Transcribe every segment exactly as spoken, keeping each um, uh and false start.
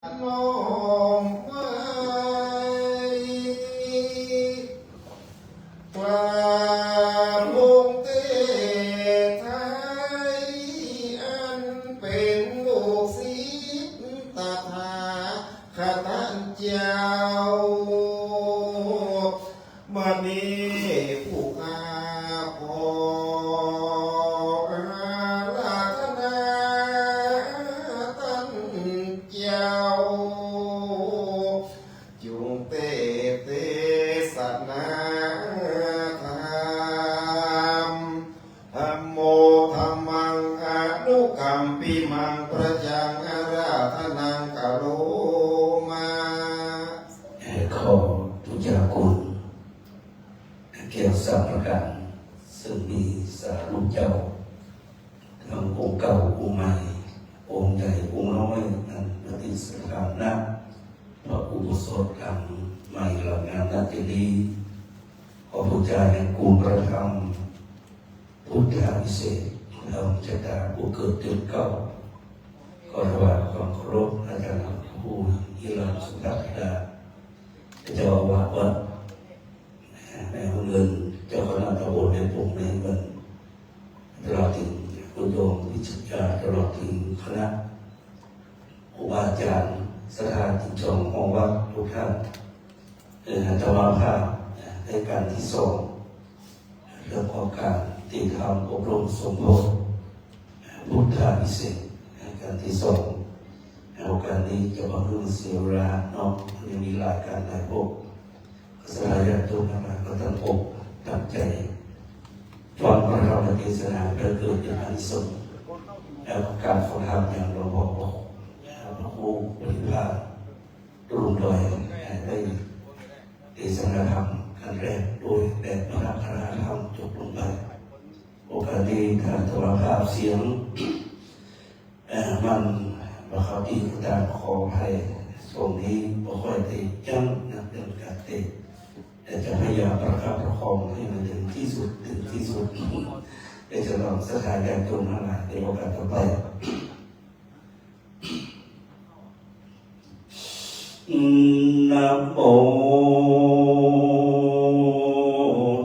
น้อมไหว้ กราบองค์เตไทย อันเป๋นลูกศิษย์ตถาคตเจ้า บัดนี้ผู้ข้าขออาราธนาต้านเจ้า จุ่งเตสน์เตสนาธรรม ธัมโม ธัมมัง อนุกัมปิมัง ปะจัง อาราธนัง กะโรมา ขอบูชาคุณ แก้วสามประการ ซึ่งมีสาธุเจ้า ทั้งองค์เก่า องค์ใหม่ องค์ใหญ่ องค์น้อย อันปฏิสถานะ พระอุโบสถหลังใหม่หลังงามณที่นี้ ขอบูชายังคุณพระธรรม พุทธาภิเษก ธรรมชะตาผู้เกิดเดือนเก้า ขอถวายความเคารพอาจารย์ผู้นิรันดร์สุทัศน์ดา เจ้าอาวาสวัด แม่บุญเรือน เจ้าคณะตำบลในปงในเมือง ตลอดถึงคุณโยมวิชญา ตลอดถึงคณะครูบาอาจารย์ ศรัทธาญาติโยมของวัดทุกท่าน เอ่อ อาตมาภาพ เอ่อ ในการที่สอง เรื่องของการติธรรมอบรมสมโพธิ พุทธาภิเษก ในการที่สอง โอกาสนี้จะบ่หื้อเสียเวลาเนาะ ยังมีหลายการหลายพวก ศรัทธาญาติโยมทั้งหลายก็ตั้งอกตั้งใจฟังพระธรรมเทศนา เพื่อเกิดเป็นอานิสงส์ และการฟังธรรมอย่างหลวงพ่อบอก พระครูปริภาส รุ่งดอย ได้เทศนาธรรมอันแรกโดยแบบพระคาถาธรรมจบลงไป โอกาสนี้ถ้าอาตมาภาพเสียง เอ่อ มันบ่เข้าตี้ก็ตาม ขออภัย ช่วงนี้บ่ค่อยได้ยั้งนะ เรื่องการเทศน์ แต่จะพยายามประคับประคองให้มันถึงที่สุด ถึงที่สุด เดี๋ยวจะลองศรัทธาญาติโยมทั้งหลายในโอกาสต่อไป นะโม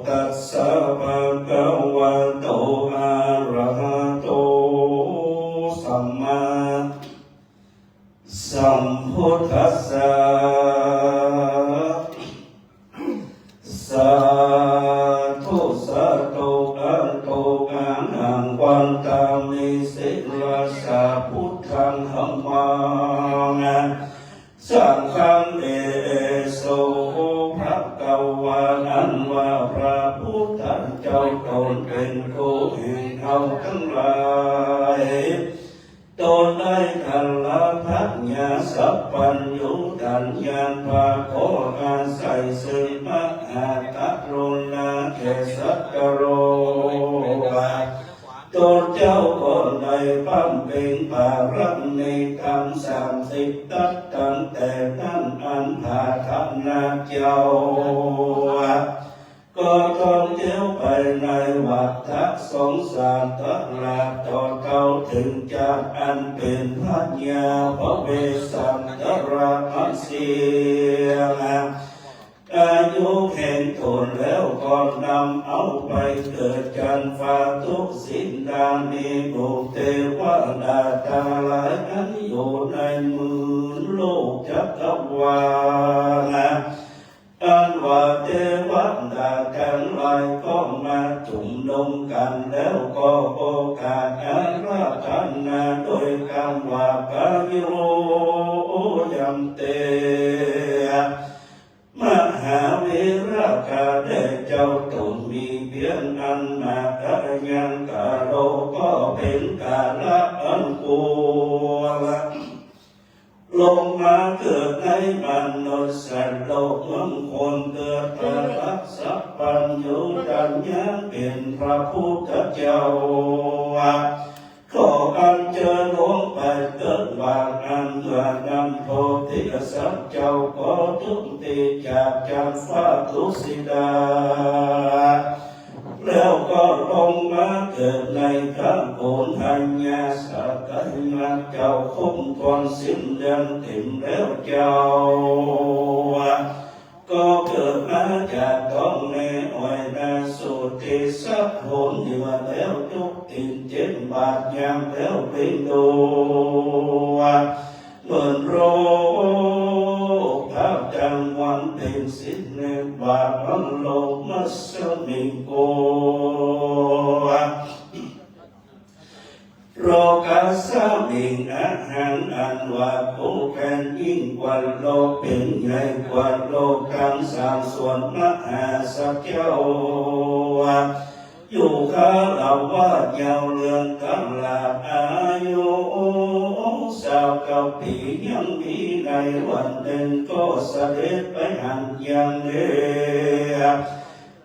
ตัสสะ ภะคะวะโต อะระหะโต สัมมาสัมพุทธัสสะ สาธุ สาธุ อะโต อะหัง วันดามิ ศิรสสะ พุทธัง ธัมมัง สังฆัง เอโส ภะคะวา อันว่าพระพุทธเจ้าตนเป็นครูแห่งเฮาตังหลาย ตนได้ทันละผะญาสัพพัญญูตญาณ พระขออาศัยซึ่งมหากรุณาแก่สัตว์โลก ตนเจ้าก็ได้บำเพ็ญบารมีธรรมสามสิบทัศน์ ตั้งแต่นั้นอันพระธรรมเจ้า ก็ท่องเที่ยวไปในวัฏฏะสงสาร ตราบต่อเท่าถึงชาติอันเป็นพญาพเวสสันตรมเสีย อายุแห่งตนแล้วก็นำเอาไปเกิดจันฟ้าทุกสินดา มีบุตรเทวดาทั้งหลายอันอยู่ในหมื่นโลกจักรวาล อันว่าเทวดาทั้งหลายก็มาชุมนุมกันแล้ว ก็โอกาสอาราธนาโดยคำว่า กาโย ยันเต มหาวีระ ข้าแต่เจ้าตนมีเพียงอันมาก อะยังกาโล ก็เป็นกาละอันควร ลงมาเกิดในมนุษย์สัตว์โลกเมืองคน เกิดพระสัพพัญญูตญาณเป็นพระพุทธเจ้า ขออัญเชิญลงไปเกิดบางอันเมื่อนั้น โพธิสัตว์เจ้าก็จุติจากจันฟ้าทุกสิดา แล้วก็ลงมาเกิดในตระกูลพญาสักกายะเจ้า ครบถ้วนสิ้นเดือนเต็มแล้วเจ้า ก็เกิดมาจากต๊องแม่อ้อยนาสุติสะหน อยู่แล้วจุกตี๋นเจ็ดบาท ย่างแล้วเปล่งโด เหมือนโลก ภาพจำวันเพ็ญสิบเอ็ด บาท วันโลกมัสมิงโก โลกัสมิง อหัง อันว่ากูแผ่นยิ่งกว่าโลก เป๋นใหญ่กว่าโลกตังสามส่วน มหาสักเจ้า อยู่คารวะยาวเรืองตลอดอายุ ซาวเก้าปี๋ ยังมีในวันนึ่งก็เสด็จไปหั้นอย่างเดียว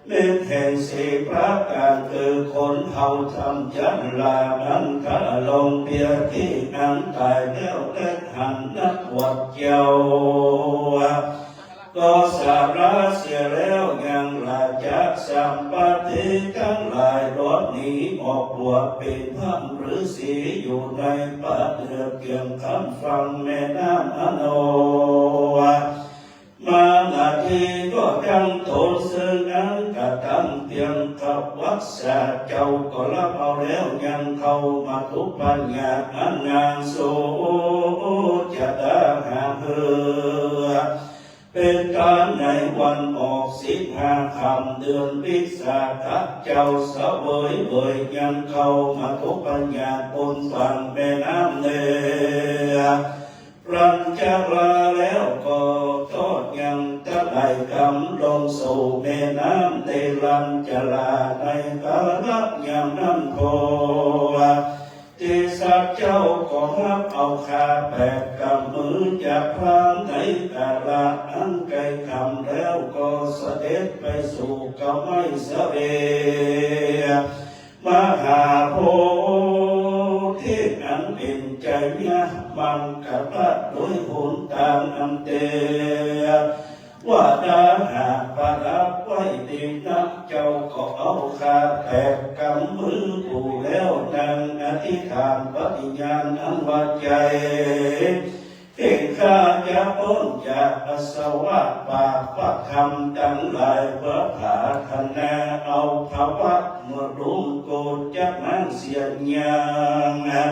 เม็ดแห่งสีประก๋าน คือคนเฒ่าธรรมชรา นั้นก็ลงเปียตี้อันต๋ายแล้ว และหั้นนักบวชเจ้า ก็สละเสียแล้ว ยังราชสัมปัตติตังหลาย ลดหนีออกบวชเป๋นพราหมณ์ฤๅษี อยู่ในป่าเดือดเยื้องข้ามฝั่งแม่น้ำอโน มานาทีก็จั้งตน ซึ่งอันกระทำเพียงขวัสสะ เจ้าก็รับเอาแล้ว ยังเข้ามัทธุปัญญา อันนางสุชาดาหาเหือ เป๋นต้นในวันออกสิบห้าค่ำเดือนวิสาขะ เจ้าเสวยเวยยังเข้ามัทธุปัญญาบนฝั่งแม่น้ำเนรัญชรา แล้วก็ทอดยังตะไลกำลงสู่แม่น้ำเนรัญชรา ในกาละยามนั้นพอ ติสสะเจ้าก็ฮับเอาคาแปดกำมือจากพราหมณ์ในกาละอันใก้ค่ำแล้ว ก็เสด็จไปสู่กำไมสะเว มหาโพธิ อันเป๋นชัยยะมังคะละ โดยหนตางอันเต วดาหากประดับไว้ดีนัก เจ้าก็เอาคาแปดกำมือผู้แล้ว นั่งอธิษฐานปฏิญาณอันว่า ใจ๋ เองข้าจะป๊นจากอาสวะบาปธรรมตังหลาย เปื้อผาถนาเอาภวะมรุงโกจจักนางเสี้ยนยาง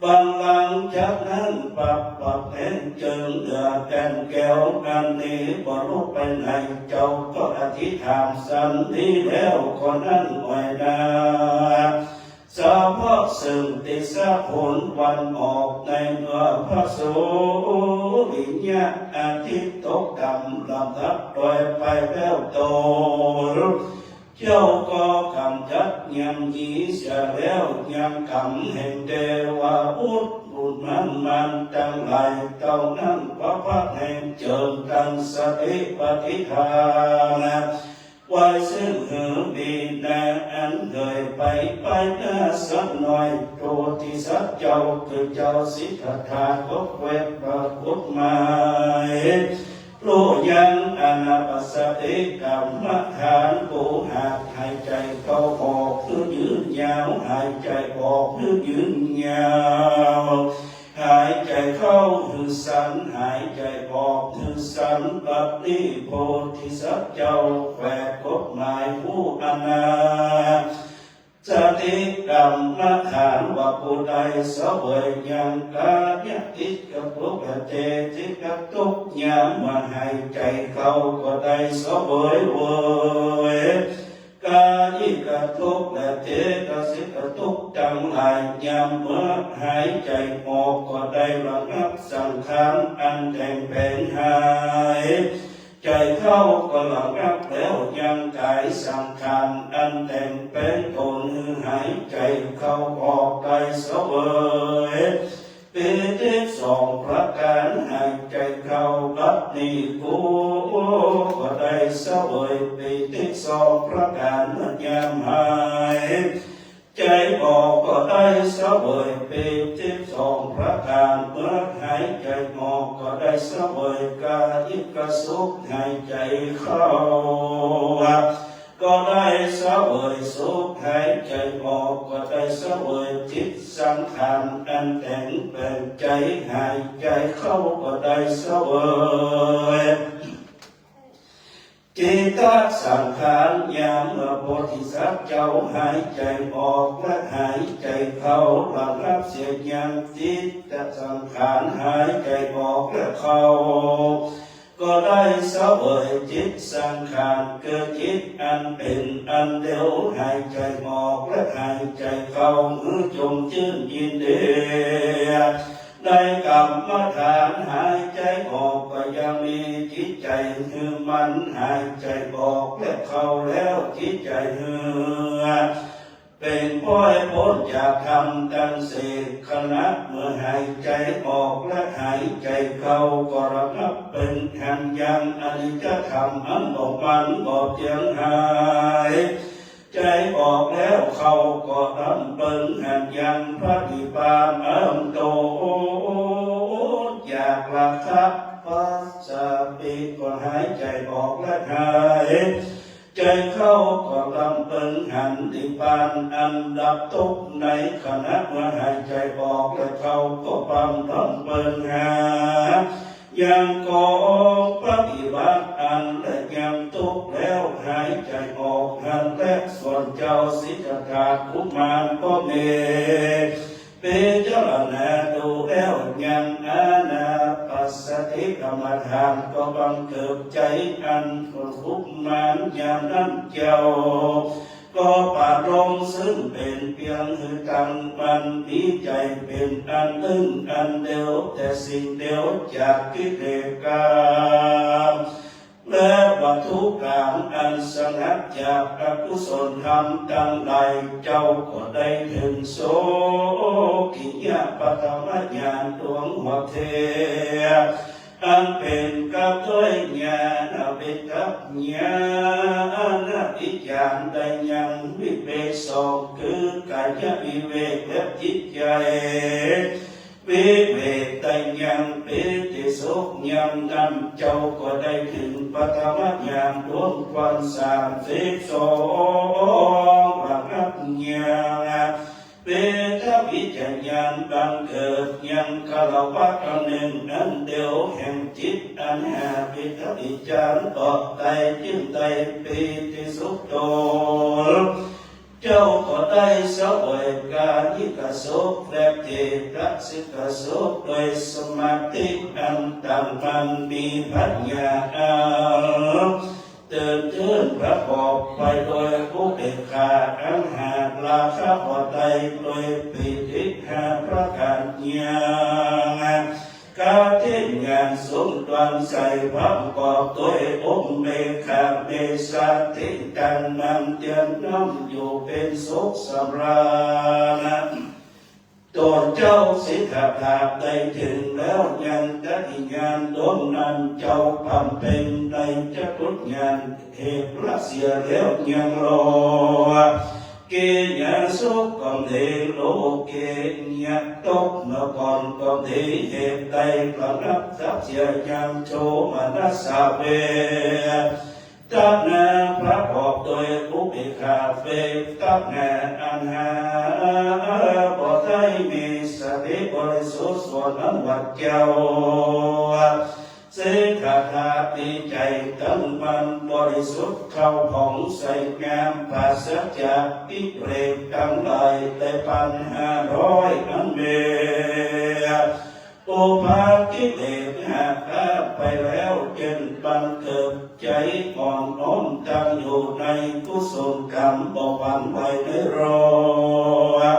บัลลังก์จักนางปับปับแห่งเจิงเหนือแก่นแก้วอันนี้ บ่ลุกไปไหน เจ้าก็อธิษฐานสันนี้แล้ว ก็นั่งอ้อยนา เฉพาะซึ่งติสสะหนวันออกในเมื่อพระสุริยะอาทิตย์ตกต่ำ ลำดับโดยไปแล้วตน เจ้าก็กำจัดยำยีเสียแล้ว ยังกำแห่งเตวบุตรบุญมันมันตังหลาย เต้านั้นพระพักตร์แห่งเจิงตังสติปฏิฐานไว้ซึ่งหื้อมีนาอันเกยไปไปหน้าสักหน่อย โพธิสัตว์เจ้าคือเจ้าสิทธัตถะก็แขวะประกฏหมาย รู้ยังอานาปานสติกรรมฐาน กูหากหายใจ๋เข้าออกหื้อยืนยาว หายใจ๋ออกหื้อยืนยาว หายใจ๋เข้าหื้อสั้น หายใจ๋ออกหื้อสั้น บัดนี้โพธิสัตว์เจ้าแขวะกฎหมายฮู้อานา สติกรรมฐานว่าผู้ใดเสวยยังกายะติกะทุกข์และเจตสิกะทุกข์ ยามเมื่อหายใจ๋เข้าก็ได้เสวยเวย กายิกะทุกข์และเจตสิกะทุกข์ตังหลาย ยามเมื่อหายใจ๋ออกก็ได้ระงับสังขารอันแต่งแป๋งหาย ใจ๋เข้าก็ระงับแล้วยังก๋ายสังขารอันแต่งแป๋งตนหื้อหายใจ๋เข้าออกได้เสวย ปีติสองประก๋านหายใจ๋เข้า บัดนี้กูก็ได้เสวยปีติสองประก๋านเมื่อยามหาย ใจ๋ออกก็ได้เสวยปีติสองประก๋าน เมื่อหายใจ๋ออกก็ได้เสวยกายิกสุขหายใจ๋เข้า ก็ได้เสวยสุข หายใจ๋ออกก็ได้เสวย จิตสังขารอันแต่งแป๋งใจ๋ หายใจ๋เข้าก็ได้เสวย จิตสังขาร ยามเมื่อโพธิสัตว์เจ้าหายใจ๋ออกและหายใจ๋เข้า ระงับเสียยังจิตสังขารหายใจ๋ออกและเข้า ก็ได้เสวยจิตสังขาร คือจิตอันเป๋นอันเดียว หายใจ๋ออกและหายใจ๋เข้า หื้อจมจื้นยินดี ในกรรมฐานหายใจ๋ออก ก็ยังมีจิตใจ๋หื้อมั่น หายใจ๋ออกและเข้าแล้ว จิตใจ๋หื้อเป๋นป้อยป๊นจากธรรมตังสี่ ขณะเมื่อหายใจ๋ออกและหายใจ๋เข้า ก็ระงับเปิงหันยังอนิจจธรรมอันของมันบ่เตี้ยงหาย ใจ๋ออกแล้วเข้าก็ดำเปิงหันยังพระนิพพานอันโตนจากราคะพระสาปีก็หายใจ๋ออกและหายใจ๋เข้าก็ดำเปิงหันนิพพานอันดับทุกข์ในขณะเมื่อหายใจ๋ออกและเข้าก็ปำดำเปิงหา ยังกองปฏิบัติอันละยังทุกข์แล้วหายใจ๋ออกหันแล ส่วนเจ้าสิทธัตถะกุมารก็มี พิจารณาดูแล้วยังอานาปานสติกรรมฐานก็บังเกิดใจ๋อันกุมารยามนั้นเจ้า ก็ปะลงซึ่งเป๋นเปียงหื้อตั้งมั่น มีใจ๋เป๋นอันนึ่งอันเดียวแต่สิ่งเดียวจากกิเลสกรรม และวัตถุกรรมอันสงัดจากอกุศลธรรมตังหลาย เจ้าก็ได้เถิงโสกิยปัทมญาณดวงหัวเตีย อันเป๋นกับด้วยญาณวิทัศน์ญาณวิจารณ์ได้ยังวิเวกสอง คือกายวิเวกและจิตใจ๋วิเวกได้ยังปีติสุข ยามนั้นเจ้าก็ได้เถิงปัทมญาณดวงความสามสิบสอง ระงับยัง เปทวิจจะญาณบังเกิดยังคารวะอันนึ่งอันเดียวแห่งจิตอันหาเปทวิจารณ์ต่อได้ จึงได้ปีติสุขตน เจ้าก็ได้เสวยกายิกสุขและเจตสิกสุข โดยสมาธิอันตั้งมั่นมีปัญญาอัน เติมเติมประกอบไปโดยอุเบกขาอันหาราคะบ่ได้ โดยปีติห้าประก๋านยัง กาเทศญาณสูงตวนใส ประกอบโดยอุเบกขา มีสติตั้งมั่นเตียนน้อมอยู่เป๋นสุขสำราญ ตนเจ้าสิทธัตถะได้เถิงแล้วยังจตุญาณดวงนั้น เจ้าบำเพ็ญในจตุญาณเหตุละเสียแล้วยังโลกิยสุขก็ดี โลกิยทุกข์เมื่อก่อนก็ดี เหตุใดประงับดับเสียยังโทมนัสสะเว ทนาประกอบโดยอุเบกขา เวทนาอันหาบ่ได้ มีสติบริสุทธิ์ส่วนนั้นว่าเจ้า สิทธัตถะมีใจ๋ตั้งมั่นบริสุทธิ์เข้าผ่องใสงาม ปราศจากกิเลสตังหลายและปัญหาร้อยอันมี อุปากิเลสห้าข้ามไปแล้ว จึงบังเกิดใจ๋อ่อนน้อมตั้งอยู่ในกุศลกรรม บ่หวั่นไหวในโลก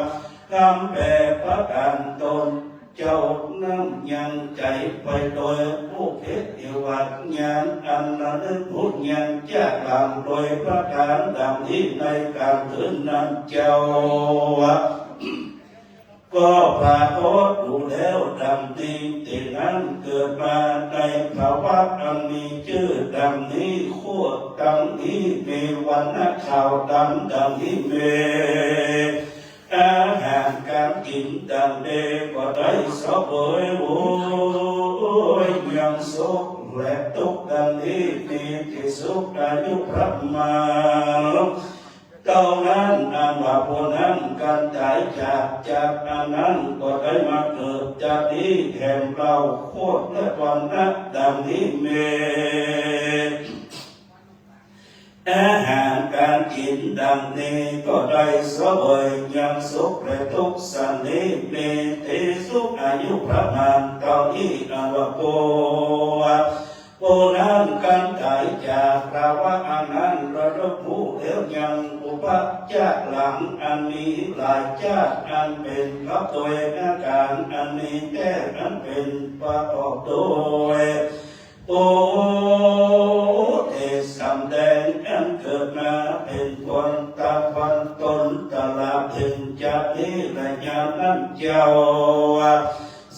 กรรมแปดประก๋าน ตนเจ้านั้นยังใจ๋ไปโดยอุเบกขาญาณอันระลึกพุทธญาณจากหลังโดยประก๋านดังนี้ในกลางคืนนั้นเจ้า ก็ปรากฏอยู่แล้วดังนี้ เต๋นั้นเกิดมาในภาวะอันมีจื้อดังนี้ ขั้วดังนี้ มีวรรณะขาวดำดังนี้ มีอาหารก๋านกิ๋นดังนี้ ก็ได้เสวยโอ ยังสุขและตุ๊กข์ดังนี้ มีตี้สุขอายุประมาณ เต้านั้นอันว่าผู้นั้นกันต๋ายจาก จากอันนั้นก็ได้มาเกิดจาตินี้แหมเล่า โคตรและวรรณะดังนี้แล อาหารก๋านกิ๋นดังนี้ก็ได้เสวยยังสุขและตุ๊กข์สันนี้ มีตี้สุขอายุประมาณเต้านี้อันว่าผู้ ผู้นั้นกันต๋ายจาก กล่าวว่าอันนั้นระลึกฮู้แล้วยัง อุปะจากหลังอันมีหลายจาก อันเป๋นกับโดยอาก๋านอันมีแต๊อันเป๋นประกอบโดย โอ เตสำแดงอันเกิดมาเป๋นคนตะวันตนตลอดเถิงจาตินี้และยามนั้นเจ้า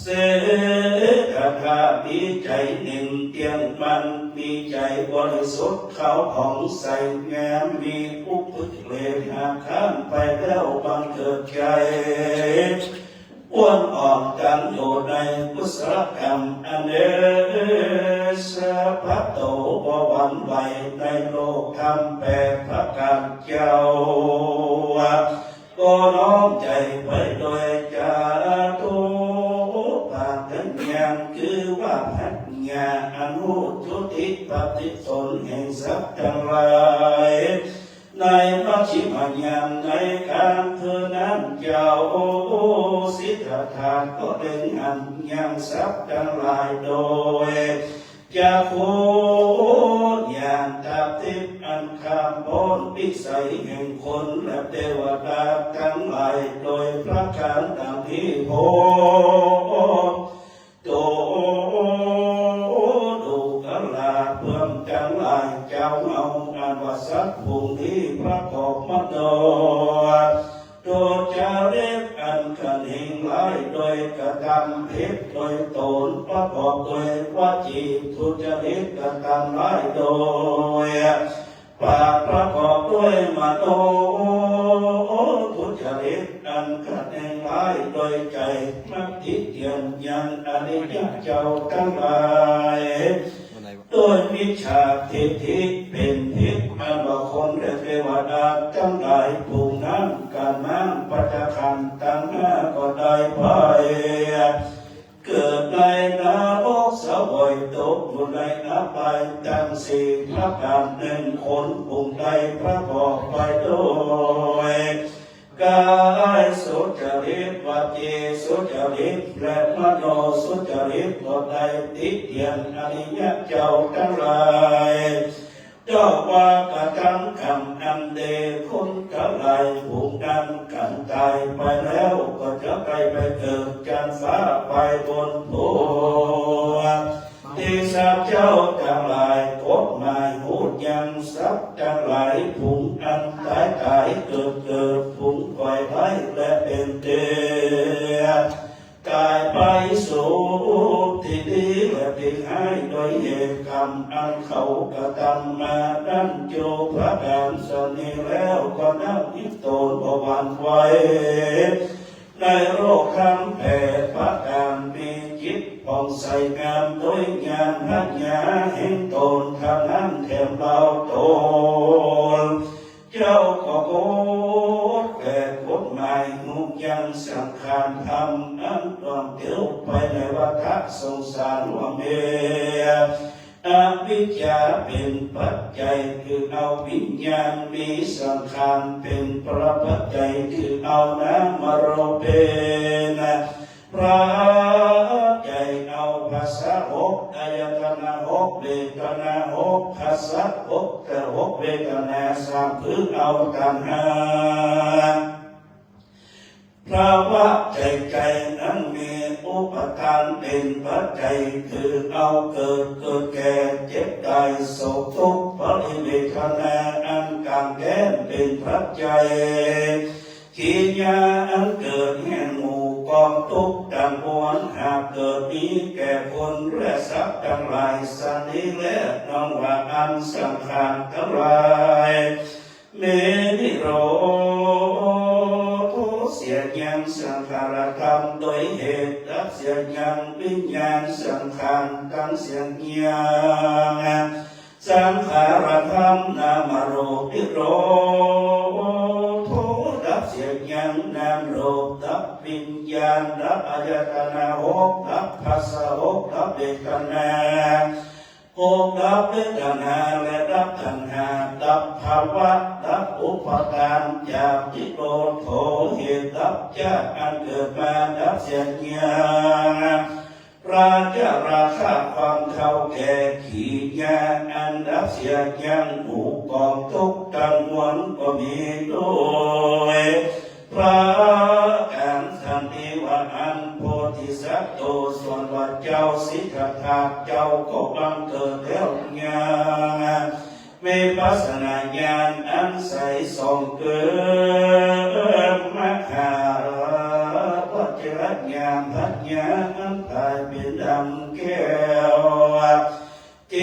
สิทธัตถะมีใจ๋เน่งเตี้ยงมั่น มีใจ๋บริสุทธิ์ขาวผ่องใสงาม มีอุปกิเลสหักห้ามไปแล้วบังเกิดใจ๋ อ้วนอ่อนตังอยู่ในกุศลกรรมอันเนสะ พระโตบ่หวั่นไหวในโลกธรรมแปดประก๋านเจ้า ก็น้อมใจ๋ไปโดยจาตุปัฏฐัญญาณ คือว่าปัญญาอันฮู้จุติปฏิสนธิแห่งสัตว์ตังหลาย ในมัชฌิมญาณในกลางคืนนั้นเจ้า สิทธัตถะก็เล็งหันยังสัตว์ตังหลายโดยจักขุญาณตาทิพย์อันข้ามป๊นวิสัยแห่งคนและเตวดาตังหลายโดยประก๋านดังนี้โพ โต ดูกราเพื่อนตังหลายเจ้าเฮา อันว่าสัตว์ฝูงนี้ประกอบมโน ทุจริตอันกระเน่งร้ายโดยกระทำผิดโดยต๋น ประกอบโดยวจีทุจริตกระทำร้ายโดย ปากประกอบด้วยมโนทุจริตอันกระเน่งร้ายโดยใจ๋ มักติเตียนยังอริยะเจ้าตังหลาย โดยมิจฉาทิฏฐิเป๋นผิด อันว่าคนและเตวดาตังหลายฝูงนั้น ก๋านนั่งปัจจขันธ์ตังห้าก็ได้ไป เกิดในนรกเสวยตุ๊กข์อยู่ในอบายตังสี่ประก๋านหนึ่ง คนฝูงใดประกอบไปโดยก๋ายสุจริต วจีสุจริต และมโนสุจริต ก็ได้ติเตียนอริยะเจ้าตังหลาย เจ้าว่ากระทำกรรมอันเลว คนตังหลายฝูงนั้นกันต๋ายไปแล้ว ก็จะได้ไปเกิดจั้นฟ้าไปบนภูมิ ตี้สัตว์เจ้าตังหลาย กฎหมายฮู้ยังสัตว์ตังหลายฝูงอันต๋ายต๋ายเกิดเกิด ฝูงฝ่ายร้ายและเป๋นเต ต๋ายไปสู่ตี้ดีและตี้ฮ้าย โดยเหตุกรรมอันเขากระทำมานั้น โจประก๋านสันนี้แล้ว ก็นับอิตนบ่หวั่นไหว ในโลกธรรมแปดประก๋าน มีจิตผ่องใสงาม โดยญาณปัญญาแห่งต๋นเต้านั้นแถมเล่าต๋น เจ้าก็โกรธแก่กฎหมายฮู้ยังสังขารธรรม อันต้องเตียวไปในวัฏสงสารว่าแม่ อวิชชาเป๋นปัจจัยคือเอาวิญญาณ มีสังขารเป๋นประปัจจัยคือเอานามรูปเป๋น ปัจจัยเอาผัสสะหก อายตนะหก เวทนาหก ผัสสะหก แต่หกเวทนาสาม คือเอาตัณหา ภวะ ใจ๋ใจ๋นั้นมีอุปาทานเป๋นปัจจัย คือเอาเกิด เกิดแก่เจ็บต๋ายโศกทุกข์ปริเวทนาอันก๋างแก้นเป๋นปัจจัย กิริยาอันเกิดแห่งหมู่กองทุกข์ตังมวล หากเกิดมีแก่คนและสัตว์ตังหลายสันนี้แล น้องว่าอันสังขารตังหลาย มีนิโรธ เสียยังสังขารธรรม โดยเหตุดับเสียยังวิญญาณสังขารตังเสียยัง สังขารธรรมนามรูปนิโรโธ ดับเสียยังนามรูป ดับวิญญาณ ดับอายตนะหก ดับผัสสะหก ดับเวทนาหก ดับเวทนาและดับตัณหา ดับภวะ ดับอุปาทาน จากนิโรโธ เหตุดับชาติอันเกิดมาดับเสียยัง ราคะ ราคะความเฒ่าแก่ ขีณา อันดับเสียยัง หมู่กองทุกข์ตังมวลก็มีโดยประก๋านสันติวาอันโพธิสัตว์โต ส่วนว่าเจ้าสิทธัตถะเจ้าก็บังเกิดแล้วยัง วิปัสสนาญาณอันใสส่องเกิด มหาวัจจรญาณปัญญาอันใสเป๋นดังแก้ว เก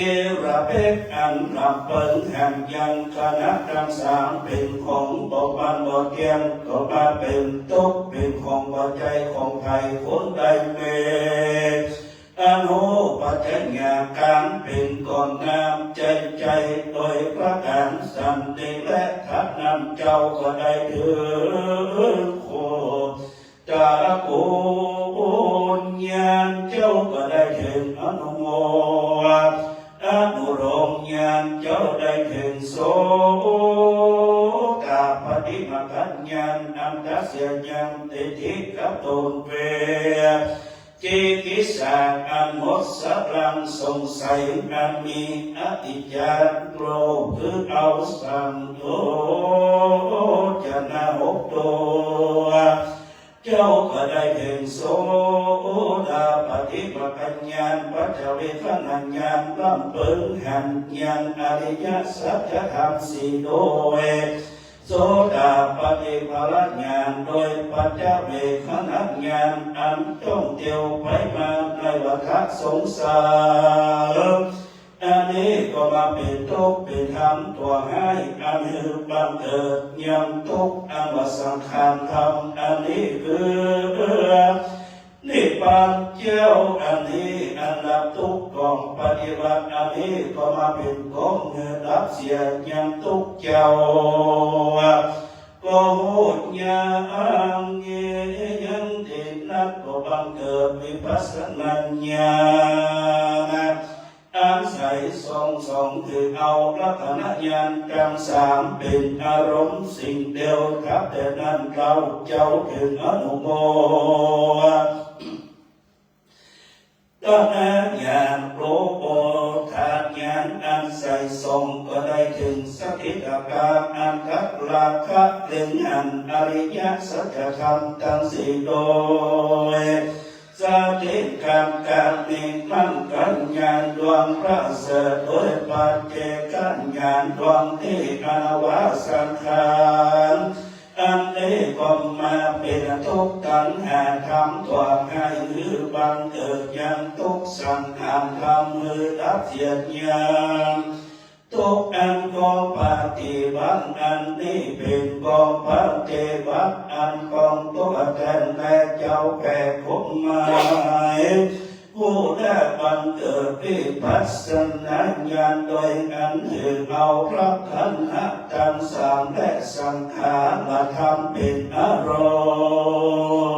ลาเพชรอันลำเปิงหันยังขณะตังสามเป๋นของบ่มั่นบ่เตี้ยง ก็มาเป๋นตุ๊กข์ เป๋นของบ่ใจ้ของใผคนใดแล อันฮู้ปัจจัญญาก๋านเป๋นก่อนน้ำใจ้ใจ้ โดยประก๋านสันติ และเท่านั้นเจ้าก็ได้เถิงโคตรกูลญาณ เจ้าก็ได้เถิงอนุโมท อนุโลมญาณ เจ้าได้เถิงโสตาปัตติมัคคญาณ อันตัดเสียยังทิฏฐิกับตนเป๋น จิกิจฉาอันหมดสะลังสงสัย อันมีอวิชชาโลภคือเอาสังโยชน์หกตัว เจ้าก็ได้เถิงโสตาปัตติมัคคญาณ ปัจจเวกขณญาณ ลำเปิงหันยังอริยสัจธรรมสี่โดย โสตาปัตติผลญาณ โดยปัจจเวกขณญาณ อันจ้องเตียวไปมาในวัฏสงสาร อันนี้ก็มาเป๋นตุ๊กข์เป๋นธรรมตั๋วฮ้าย อันหื้อบังเกิดยังตุ๊กข์ อันว่าสังขารธรรม อันนี้คือ นิพพานเจ้า อันนี้อันดับตุ๊กข์ของปฏิบัติ อันนี้ก็มาเป๋นของหื้อดับเสียยังตุ๊กข์เจ้า ก็ฮู้ยังเยียะยังดีนัก ก็บังเกิดวิปัสสนาญาณ อันใสส่องส่องถือเอาลักขณญาณตังสามเป๋นอารมณ์สิ่งเดียว ถ้าแต่นั้นเล่าเจ้าเถิงอนุโมทนาญาณ โลกุตตรญาณ อันใสส่องก็ได้เถิงสกิทาคาร อันตัดราคะเล็งหันอริยสัจธรรมตังสี่โดย สถิตย์กั๋น ก๋านมีมัคคญาณดวงประเสริฐ โดยปัจเจกญาณดวงตี้อันว่าสังขาร อันนี้ก็มาเป๋นตุ๊กข์ตัณหาธรรมตั๋วฮ้าย หื้อบังเกิดยังตุ๊กข์สังขารธรรม หื้อดับเสียยัง ตุ๊กข์อันกองปฏิบัติ อันนี้เป๋นกองปฏิบัติ อันกองตั๋วแตนแลเจ้าแผ่คุมหมาย ผู้ได้บังเกิดวิปัสสนาญาณ โดยอันถือเอาลักขณะตังสามและสังขารธรรมเป๋นอาร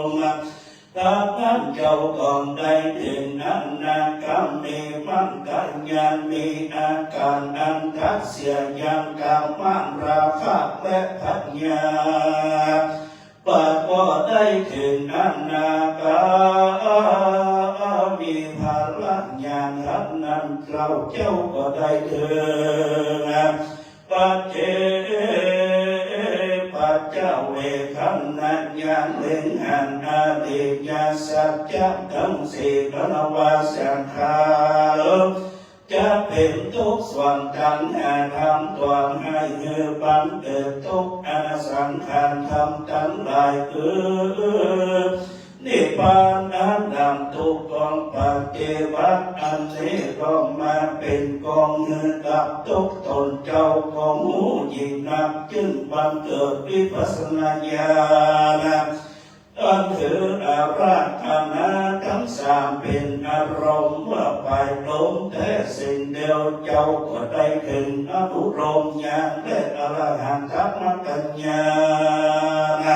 มณ์ ดังนั้นเจ้าก็ได้เถิงอนาคามีมัคคญาณ มีอาก๋านอันตัดเสียยังกามราคะและพยาบาท ก็ได้เถิงอนาคามีผลญาณ ดังนั้นเล่าเจ้าก็ได้เถิง ปัจเจ ปัจจเวกขณญาณ เล็งหันอริยสัจจะตังสี่ อันว่าสังขารจักเป๋นตุ๊กข์ส่วนตัณหาธรรมตั๋วฮ้าย หื้อบังเกิดตุ๊กข์ อันสังขารธรรมตังหลายคือ นิพพานอันดับทุกข์ของปัจเจกวัฏ อันนี้ก็มาเป๋นกองหื้อดับทุกข์ต๋น เจ้าก็ฮู้ยิ่งนัก จึงบังเกิดวิปัสสนาญาณ อันถืออาราธนาตังสามเป๋นอารมณ์ ว่าไปตรงแต๊สิ่งเดียว เจ้าก็ได้เถิงอนุโลมญาณและอรหัตตมรรคญา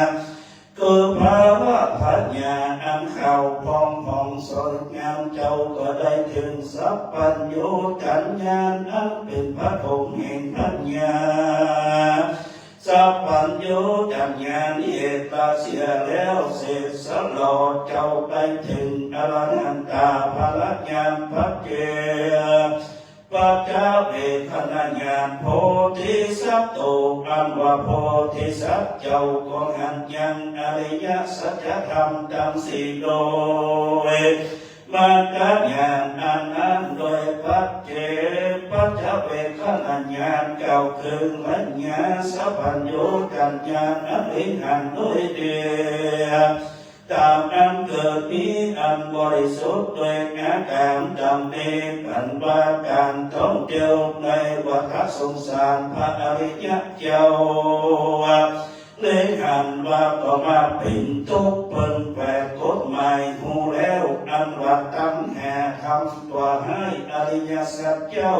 ณ คือภาวะปัญญาอันขาวผ่องผ่องใสงาม เจ้าก็ได้เถิงสัพพัญญูตญาณ อันเป๋นปฐมแห่งปัญญา สัพพัญญูตญาณเหตุเสียแล้วเสร็จสลอด เจ้าได้เถิงอรหันตผลญาณ ปัจเจกปัจจเวกขณญาณ โพธิสัตว์โต อันว่าโพธิสัตว์เจ้าก็หันยังอริยสัจธรรมตังสี่โดย มรรคญาณอันนั้นโดยปัจเจกปัจจเวกขณญาณ กล่าวคือมัญญาสัพพัญญูตญาณ อันเล็งหันโดยเดียว ต๋ามอันเกิดมีอันบริสุทธิ์โดยอาก๋านดังนี้ อันว่าก๋านท่องเตียวในวัฏสงสาร พระอริยะเจ้า เล็งหันว่าก็มาเป๋นทุกข์ เปิ้นแปดกฎหมายฮู้แล้ว อันว่าตัณหาทำตั๋วฮ้าย อริยสัจเจ้า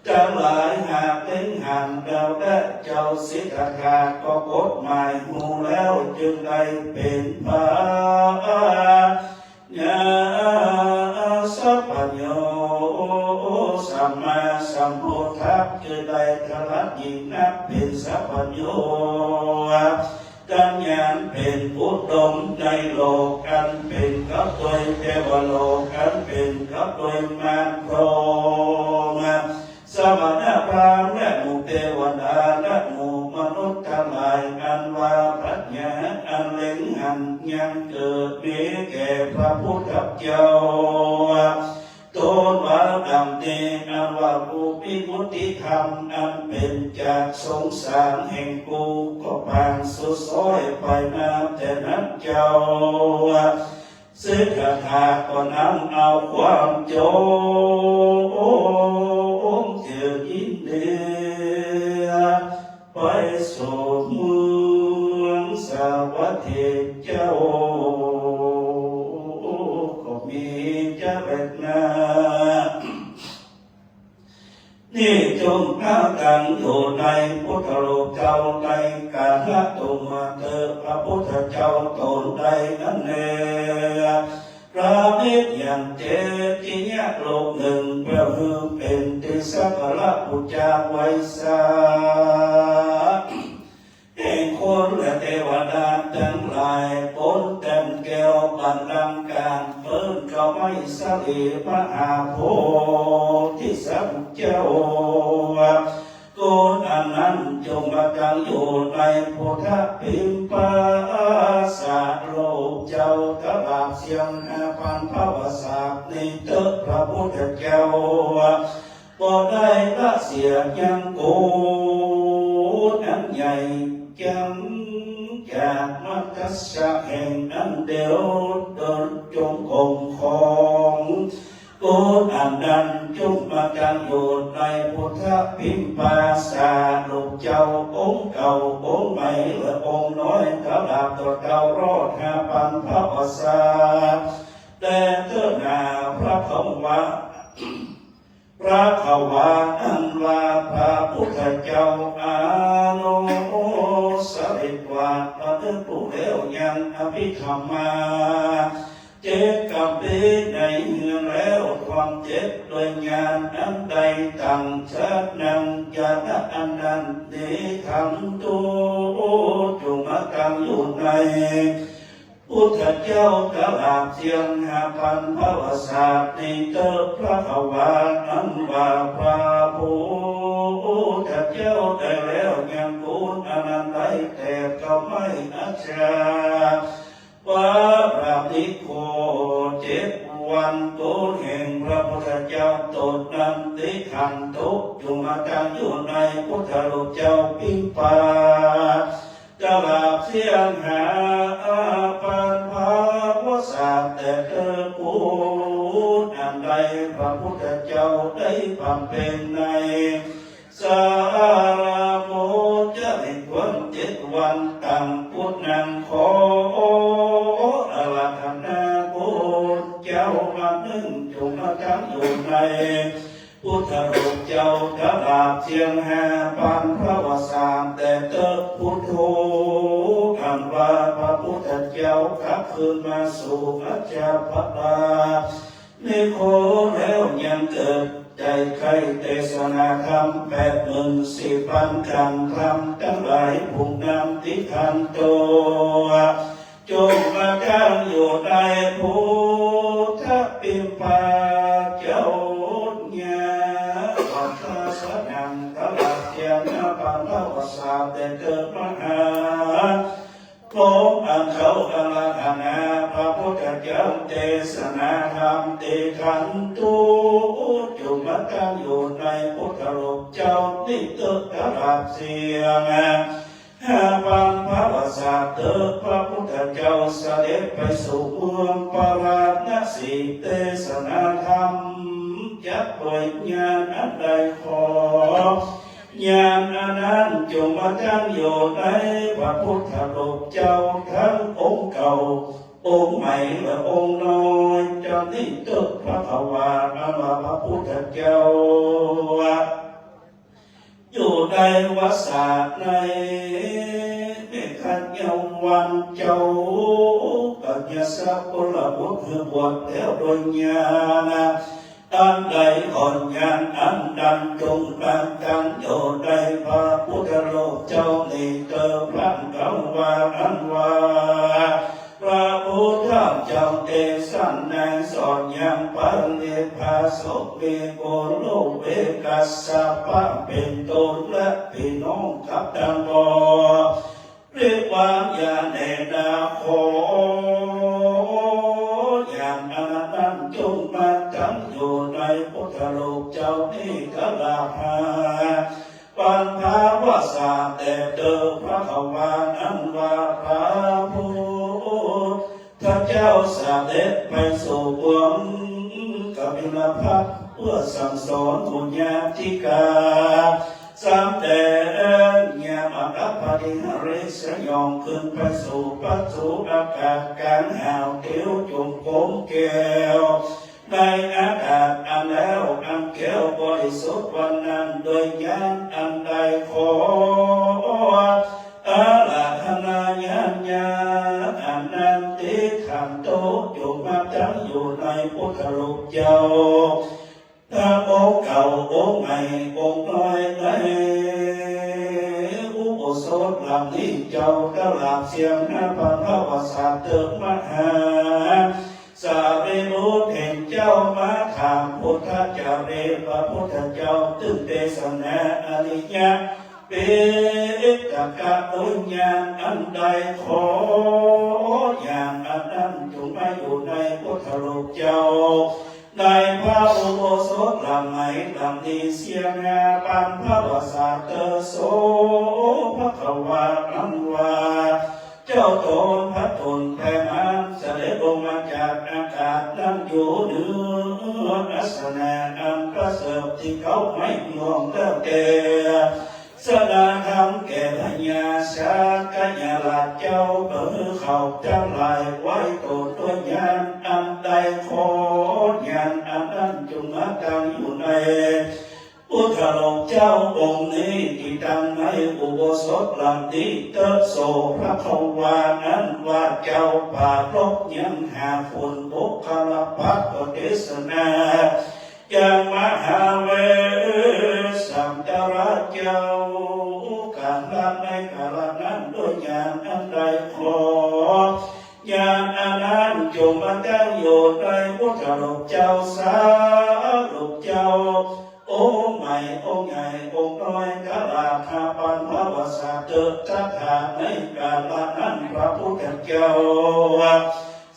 ตังหลายหากเล็งหันแล้วแล เจ้าสิทธัตถะก็กฎหมายฮู้แล้ว จึงได้เป๋นพระ ญาสัพพัญญูสัมมาสัมพุทธะ คือได้ทะลักยิ่งนักเป๋นสัพพัญญูตญาณ เป๋นอุดมในโลกอันเป๋นกับโดยเทวโลก อันเป๋นกับโดยมารพรหม สมณพราหมณ์และหมู่เตวดาและหมู่มนุษย์ตังหลาย อันว่าปัญญาอันเล็งหันยังเกิดมีแก่พระพุทธเจ้า ต้นว่าดังนี้ อันว่าผู้มีมุติธรรมอันเป๋นจากสงสารแห่งกูก็ผ่านสุดซ้อยไปมาแต่นั้นเจ้า สิทธัตถะก็นำเอาความจงเจริญยินดี ไปสู่เมืองสาวัตถีเจ้า ก็มีเจริญนา นี้จงพากั๋นอยู่ในพุทธรูปเจ้าในก๋าละตุมาเตอ พระพุทธเจ้าต๋นใดนั้นแล ประดิษฐ์ยังเจดีย์ลูกนึ่ง เปื้อหื้อเป๋นตี้สักการะปู๋จาไหว้สา แห่งคนและเตวดาตังหลาย บนแต้มแก้วบัลลังก์ก๋าง เปิ้นก็ไหว้สรีมหาโพธิสัตว์เจ้า คนอันนั้นจงมาตั้งอยู่ในพุทธปิมปาสะรูปเจ้า ตลอดเสี้ยงห้าปันภวสาสตร์นี้เต๊อะ พระพุทธเจ้า บ่ได้ละเสียยังกู๋นอันใหญ่ จังจากมัตตสสะแห่งอันเดียว โดยจงกรมของกู๋นอันนั้น จงมาตั้งอยู่ในพุทธปิมปาสะรูปเจ้า องค์เก่าองค์ใหม่และองค์น้อย ตลอดต่อเต้ารอดห้าปันภวสาสตร์ แต่เต๊อะนา พระคำว่า พระคำว่าอันว่าพระพุทธเจ้า อนุสสริตวา ระลึกรู้แล้วยังอภิธรรมา เจ็ดกัมพีในเฮือนแล้ว ความเจ็ดด้วยญาณอันใดตัง ชาตินั้น ญาณอันนั้นนี้ ทั้งตู้ จงมาตั้งอยู่ใน พุทธเจ้าตลอดเสี้ยงห้าปันภวสาสตร์นี้เต๊อะ พระคำว่าอันว่าพระพุทธเจ้าได้แล้วยังกู๋นอันนั้นได้ แต่ก็ไม่อาจจะว่าปราบนิโครธเจ็ดวัน กู๋นแห่งพระพุทธเจ้าต๋นนั้น ติขันธุ จงมาตั้งอยู่ในพุทธรูปเจ้าปิมปา กราบเสียงหา ปานภาวศาสตร์แต่เต๊อะ ผู้อันใดพระพุทธเจ้าได้บำเพ็ญใน สาระโมจริตควรเจ็ดวัน ตังปุณณังขออาราธนาคุณเจ้ามานึ่ง จุ่งมาตั้งอยู่ใน พุทธรูปเจ้ากราบเสียงหา ปานภาวศาสตร์แต่เต๊อะ พุทโธ อันว่าพระพุทธเจ้ากลับคืนมาสู่อัจฉภานิโครธแล้ว ยังเกิดใจ๋ใค่เตสนาธรรมแปดหมื่นสี่พันกัณฑ์ธรรมตังหลาย ผู้นำตี้ขันโต จุ่งมาตั้งอยู่ในพุทธปิมปาเจ้าญา วัตถสนังกราบเสียงหา ปานภาวศาสตร์แต่เต๊อะ มหา พรหมอันเขาอาราธนาพระพุทธเจ้าเตสนาธรรมตี้ขันโต จุ่งมาตั้งอยู่ในพุทธรูปเจ้านี้เต๊อะ กราบเสียงหา ปานภาวศาสตร์แต่เต๊อะ พระพุทธเจ้าเสด็จไปสู่เมืองปาราณสี เตสนาธรรมจักโดยญาณอันใดขอ ญาณอันนั้นจุ่งมาตั้งอยู่ในพระพุทธรูปเจ้า ตังองค์เก่า องค์ใหม่และองค์น้อย เจ้านี้เต๊อะ ภควา อันว่าพระพุทธเจ้า อยู่ในวัสสะในเมขยวัน เจ้าปัญญาสกุลบุตรคือบวชแล้วโดยญาณ อันใดขอญาณอันนั้นจุ่งมาตั้งอยู่ในพระพุทธรูปเจ้านี้เต๊อะ พระกวาอันว่า พระพุทธเจ้าเตสนาสอนยังปริพาสกมีโกโลเวกัสสปะเป๋นต้น และปี้น้องกับตังบริวารญาณแลนา ขอญาณอันนั้นจุ่งมาตั้งอยู่ในพุทธรูปเจ้านี้ กราบหา ปานภาวศาสตร์แต่เต๊อะ ภควา อันว่าพระพุทธเจ้าเสด็จไปสู่เมืองกบิลพัสดุ์ เพื่อสั่งสอนหมู่ญาติกา สำแดงยมกัปปะติหริสยอง ขึ้นไปสู่พระสุอากาศก๋างหาว เตียวจุ่งโกมแก้ว ในอากาศอันแล้วอันแก้วบริสุทธิ์วันนั้น โดยญาณอันใดขออาราธนาญาณ ญาณอันนั้นตี้ขันโต จุ่งมาตั้งอยู่ในพุทธรูปเจ้า ตังองค์เก่าองค์ใหม่องค์น้อยในอุโบสถหลังนี้เจ้า กราบเสียงหา ปานภาวศาสตร์เต๊อะ มหา สารีบุตรเห็นเจ้ามาถามพุทธจารีต พระพุทธเจ้าตึงเตสนาอริยปิฎกะ โดยญาณอันใดขอญาณอันนั้นจุ่งมาอยู่ในพุทธรูปเจ้า ในพระอุโบสถหลังใหม่หลังนี้เสียงหา ปานภาวศาสตร์เต๊อะ โส ภควา อันว่า เจ้าโตนพระตุลแผ่นน้ำเสด็จลงมาจากอากาศนั้น อยู่เหนืออาสนะอันประเสริฐตี้เขาไม้ม่วงแล้วเตสนาธรรมแก่พญาสักยราชเจ้า เปื้อเขาตังหลายไหว้โตนด้วยญาณอันใดขอญาณอันนั้นจุ่งมาตั้งอยู่ใน พุทธรูปเจ้าองค์นี้ตี้ตั้งในอุโบสถหลังนี้เต๊อะ โส ภควา อันว่าเจ้าปรารภยังหาคนบุคคลพักตร์ก็เตสนายังมหาเวสสันตราชเจ้า กาละในกาละนั้นด้วยญาณอันใดขอ ญาณอันนั้นจุ่งมาตั้งอยู่ในพุทธรูปเจ้า สารูปเจ้า องค์ใหม่องค์ใหญ่องค์น้อย กราบหา ปานภาวศาสตร์เต๊อะ ตถาในกาละนั้นพระพุทธเจ้า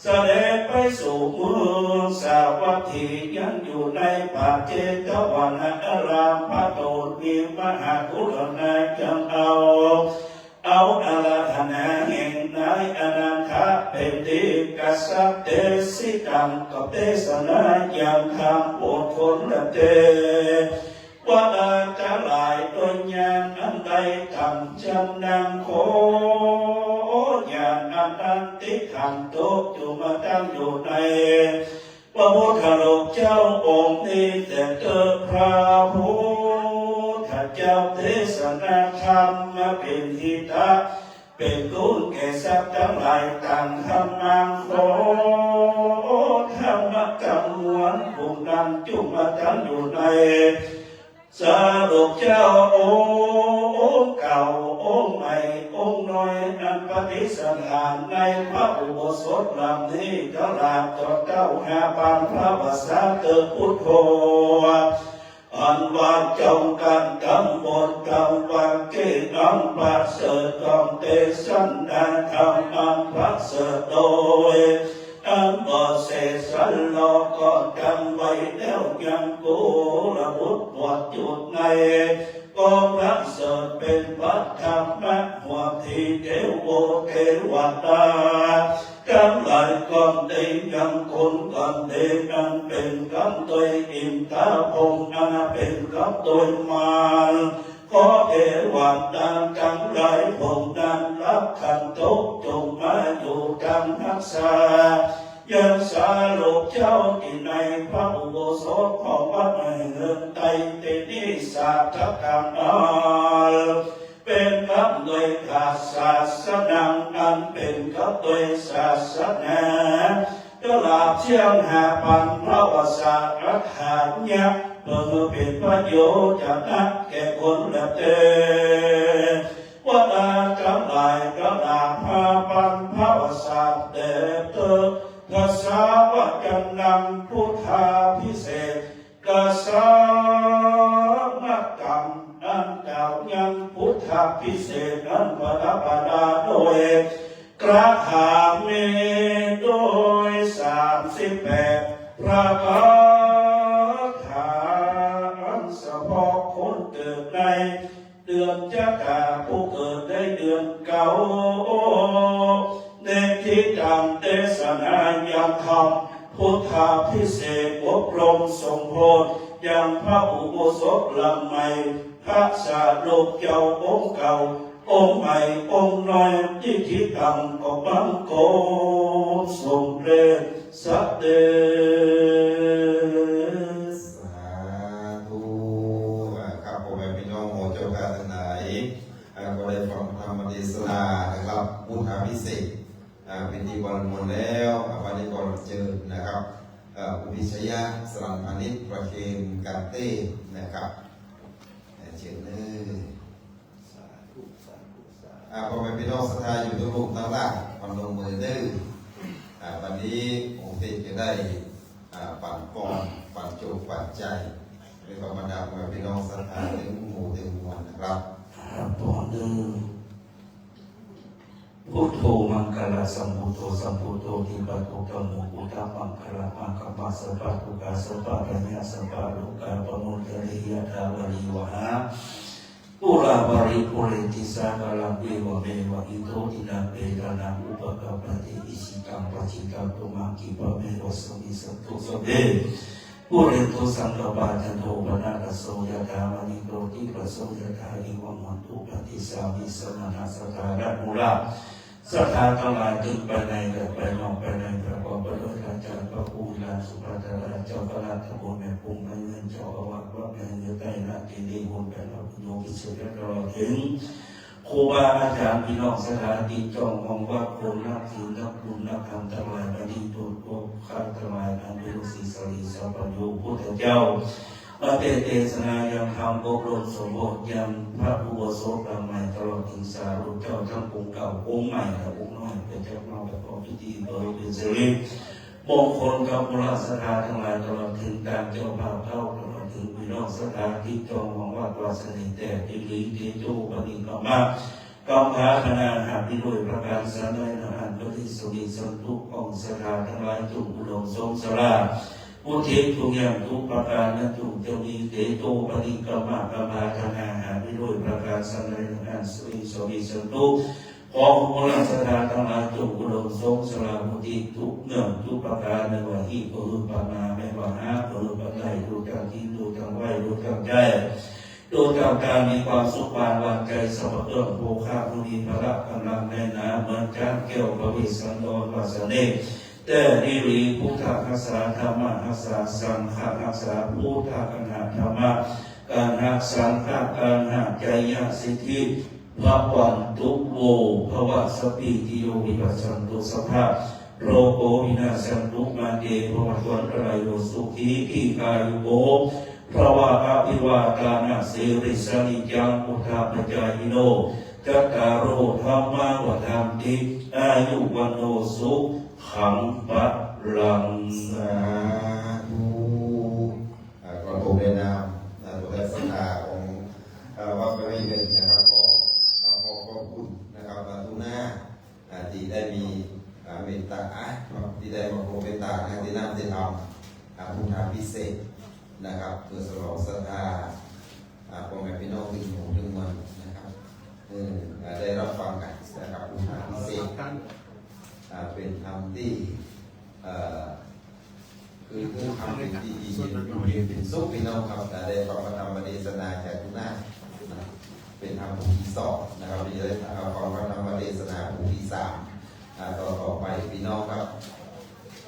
เสด็จไปสู่เมืองสาวัตถี ยังอยู่ในป่าเจตวนาราม พระโตนมีมหากุณายังเอา เอาอาราธนาแห่งนายอนาถะเป๋นตี้ กษัตริย์เตสิตัง ก็เตสนายังธรรมโปรดคนละเต ว่าอาตลายตวยญาณอันใดต่ำจำนำ ขอญาณอันนั้นติดขันโตจุ่มมาตั้งอยู่ใน พระพุทธรูปเจ้าองค์นี้แต่เต๊อะ พระพุทธเจ้าเตสนาธรรมมาเป๋นหิตะ เป๋นคุณแก่สัตว์ตังหลาย ตังธรรมัง ขอธรรมะจั้งมวลฝูงนั้นจุ่มมาตั้งอยู่ใน สารูปเจ้าองค์เก่าองค์ใหม่องค์น้อย อันประดิษฐานในพระอุโบสถหลังนี้ตลอดจนเต้าห้าปันภวสาเต๊อะพุทโธ อันว่าจงกั๋นกำบนกำวาเกณฑ์อันประเสริฐ กองเตสนาธรรมอันประเสริฐโดย อันบ่เสสะหลอกก็จำไว้แล้วยังกุลบุตรบวชอยู่ใน ก็ประเสริฐเป๋นพระธรรมะ หัวทีเทโวเทวดา ตังหลายก็ดี ยังคนก็ดี อันเป๋นกำตวยอินทาพรหม อันเป๋นกำตวยมาร ขอเทวดาตังหลายพวกนั้นรักขันโตจงมาอยู่ตังฮักษา ยังสารูปเจ้าตี้ในพระอุโบสถของวัดแห่งเฮือนไตรเตนิสาทกังอาล เป๋นกำตวยศาสนัง อันเป๋นกำตวยศาสนา ตลอดเสี้ยงห้าปันภวสาอัฏฐาญะ เปื้อหื้อเป๋นประโยชน์จะนะแก่คนละเต ว่าอาตลายตลอดห้าปันภวสาแด่เต๊อะ ทศวจนังพุทธาภิเศก กสามกัง อันกล่าวยังพุทธาภิเศกนั้นประดับประดาโดย กระถามีโดยสามสิบแปดพระคาถา อันเฉพาะคนเกิดใน เดือนจักรา ผู้เกิดในเดือนเก้า เณทิตัง เตสนายังธรรม พุทธาภิเษก อบรมสมโภช ยังพระอุโบสถหลังใหม่ พระสารูปเจ้าองค์เก่า องค์ใหม่องค์น้อย นิธิตัง ก็บังเกิดสำเร็จ สะเด็จ สาธุ อ่า ครับ พ่อแม่พี่น้องหมู่เจ้าข้าตังหลาย อ่า ก็ได้ฟังธรรมเทศนานะครับ พุทธาภิเษก อ่า เป๋นตี้บรรลุมนต์แล้ว อ่า วันนี้ก็เจิญนะครับ อ่า คุณพิชยะ สรัญพานิช ประเคนกันเต้นะครับ อ่า เจิญเน้อ สาธุ สาธุ สาธุ อ่า พ่อแม่พี่น้องศรัทธาอยู่ทุกรูปตังหลาย พนมมือเน้อ อ่า วันนี้องค์เตจะได้ อ่า ปั๋นปอน ปั๋นโจค ปั๋นใจ๋ และก็บรรดาพ่อแม่พี่น้องศรัทธาตึงหมู่ตึงมวลนะครับ ครับ พนมมือ พุทโธมังคละสัมพุทโธ สัมพุทโธทิปะโตธัมโม พุทธังมังคละมังคะมา สัพพะทุกขา สัพพะภัยยา สัพพะโรคา ปะมุจจะเร ยะถา วาริวะหา ปูรา ปะริปูเรนติ สาคะลัง เอวะเมวะ อิโต ทินัง เปตานัง อุปะกัปปะติ อิชิตัง ปัจฉิตัง ตุมัง ขิปะเมวะ สะมิชฌันตุ สัพเพ ปูเรนตุ สังกัปปา จันโท ปะนะระโส ยะถา มะณิ โชติระโส ยะถา อิวะ มะ ตุ ปะทิสสามิ สะมะนะ ศรัทธาญาติโยม ศรัทธาตังหลาย ตึงภายในและภายนอก ภายในประกอบไปด้วยอาจารย์พระครูวิลาลสุภัทรา เจ้าคณะตำบลแม่ปุง พระเงิน เจ้าอาวาสวัดแม่เงือใต้ นาเกเร โฮมแปด พระคุณโยมพิเศษ และตลอดถึง ครูบาอาจารย์ พี่น้องศรัทธาตี้จ้องมองวัด คนนับศีลนับบุญนับธรรมตังหลาย บัดนี้ตัวข้าตังหลาย อันเป๋นลูกศิษย์สรีสาปัญโญพุทธเจ้า มาเตเตสนายังธรรม อบรมสมโภชยังพระอุโบสถหลังใหม่ ตลอดถึงสารูปเจ้าทั้งองค์เก่า องค์ใหม่และองค์น้อย เปื้อจะมาประกอบพิธีเปื้อเป๋นสิริมงคลกับหมู่เหล่าศรัทธาตังหลาย ตลอดถึงตางเจ้าภาพเฮา ตลอดถึงพี่น้องศรัทธาตี้จ้องมองวัด วาสนาแต่ ติลีเตโจ ปณิกรรมะ กำพร้าคณะหากมีด้วยประการสันใด นะหัน ปฏิสวิสันตุ ของศรัทธาตังหลาย จงอุดมสมสารา มุทิตาทุกอย่างทุกประก๋าน นั้นจุ่งจะมีเตโจปริกรรมะกรรมาธนาหาไปด้วยประก๋านสังใด อันสวิงสวิงสันตุ ขอขบวนราชดาตังหลายจุ่งอุดมสงสละมุทิตาทุกอย่างทุกประก๋าน ไม่ว่าฮี่ก็คือปานา ไม่ว่าหาก็คือปานใด ดูตางกิ๋น ดูตางไหว้ ดูตางใจ๊ ดูตางก๋านมีความสุขบานหวานใจ๋ สรรพเครื่องโภคะ ผู้มีพละก๋ำลังแน่นหนา เหมือนจ๊างแก้วพระเวสสันดรว่าสะเน่ห์ แต๊ดีหลี พุทธหัสสา ธัมมหัสสา สังฆหัสสา พุทธกัณหะ ธัมมกัณหะ สังฆกัณหะ จายสิทธิ ภะวันตุ โว ภะวะ สัพพีติโย วิวัชชันตุ สัพพะโรโค วินาชชันตุ มา เต ภะวัตวันตะราโย สุขี ทีฆายุโก ภะวะ อะภิวาทานะสีลิสสะนิจจัง วุฑฒาปะจายิโน จัตตาโร ธัมมา วัฑฒันติ อายุ วัณโณ สุขัง พะลัง สาธุ อ่า ก็ตรงในนาม อ่า ตัวแทนศรัทธาของ อ่า วัดพระวิหารนะครับ ก็ อ่า ขอขอบคุณนะครับ อ่า ทุกหน้า อ่า ตี้ได้มี อ่า เมตต๋า อ่า ตี้ได้มาโผล่เมตต๋า อ่า ตี้นำตี้ทำ อ่า พุทธาภิเษกนะครับ เปื้อสนองศรัทธา อ่า พ่อแม่ปี้น้องตึงหมู่ตึงมวลนะครับ เออ อ่า ได้ฮับฟังกั๋นนะครับ พุทธาภิเษก อ่า เป๋นธรรมตี้ เอ่อ คือ คือธรรมเป๋นตี้ ตี้เย็น อยู่เย็นเป๋นสุข ปี้น้องครับ อ่า ได้ฟังพระธรรมเตสนาจากทุกหน้า เป๋นธรรมบทตี้สองนะครับ เดี๋ยวได้ฟังพระธรรมเตสนาบทตี้สาม อ่า ต่อ ต่อไปปี้น้องครับ